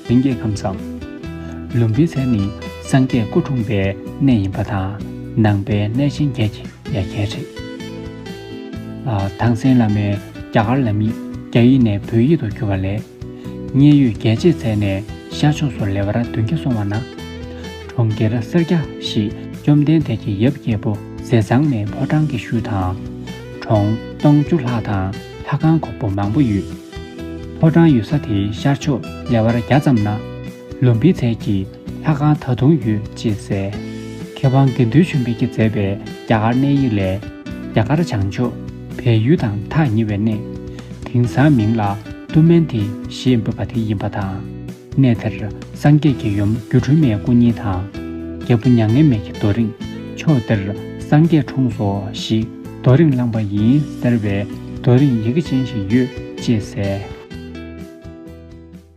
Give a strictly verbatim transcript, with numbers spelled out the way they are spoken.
ལྷན་རྒྱས་ཁམས་བཟང་། ལུམ་བི་ཚལ་ནི་སངས་རྒྱས་སྐུ་འཁྲུངས་པའི་གནས་ཡིན་པ་དང་། ནང་པའི་གནས་ཆེན་བརྒྱད་ཀྱི་ཡ་གྱལ་རེད། ཨ། ཐང་སན་བླ་མའི་རྒྱ་གར་ལམ་ཡིག་རྒྱ་ཡིག་ནས་བོད་ཡིག་ཏུ་བསྒྱུར་བ་ལས། མཉན་ཡོད་རྒྱལ་བྱེད་མཛད་ནས་ཤར་ཕྱོགས་སུ་ལེ་དབར་བདུན་བརྒྱ་སོང་བ་ན། གྲོང་ཁྱེར་སེར་སྐྱ་ཞེས་བཅོམ་ལྡན་འདས་ཀྱི་ཡབ་རྒྱལ་པོ་ཟས་གཙང་མའི་ཕོ་བྲང་གི་ཤུལ་དང་། གྲོང་སྟོང་བཅུ་ལྷག་དང་ལྷ་ཁང་གོག་པོ་མང་པོ་ཡོད། ཕོ་བྲང་ཡོད་ས་དེའི་ཤར་ཕྱོགས་ལེ་དབར་བརྒྱ་ཙམ་ན། ལུམ་བི་ཚལ་གྱི་ལྷ་ཁང་ད་དུང་ཡོད་ཅེས་གསལ། མཁས་དབང་དགེ་འདུན་ཆོས་འཕེལ་གྱིས་མཛད་པའི་རྒྱ་གར་གནས་ཡིག་ལས། རྒྱ་གར་བྱང་ཕྱོགས་བལ་ཡུལ་དང་ཐག་ཉེ་བའི་གནས། དེང་སང་མིང་ལ་ཏུ་མན་ཏི་ཞེས་འབོད་པ་དེ་ཡིན་པ་དང་། གནས་དེར་སངས་རྒྱས་ཀྱི་ཡུམ་སྒྱུ་འཕྲུལ་མའི་སྐུ་བརྙན་དང་། རྒྱལ་པོ་མྱ་ངན་མེད་ཀྱི་རྡོ་རིང་། ཕྱོགས་འདིར་སངས་རྒྱས་འཁྲུངས་སོ་ཞེས་རྡོ་རིང་བླངས་པ་ཡིན་ཟེར་བའི་རྡོ་རིང་ཡི་གེ་ཅན་ཞིག་ཡོད་ཅེས་གསལ།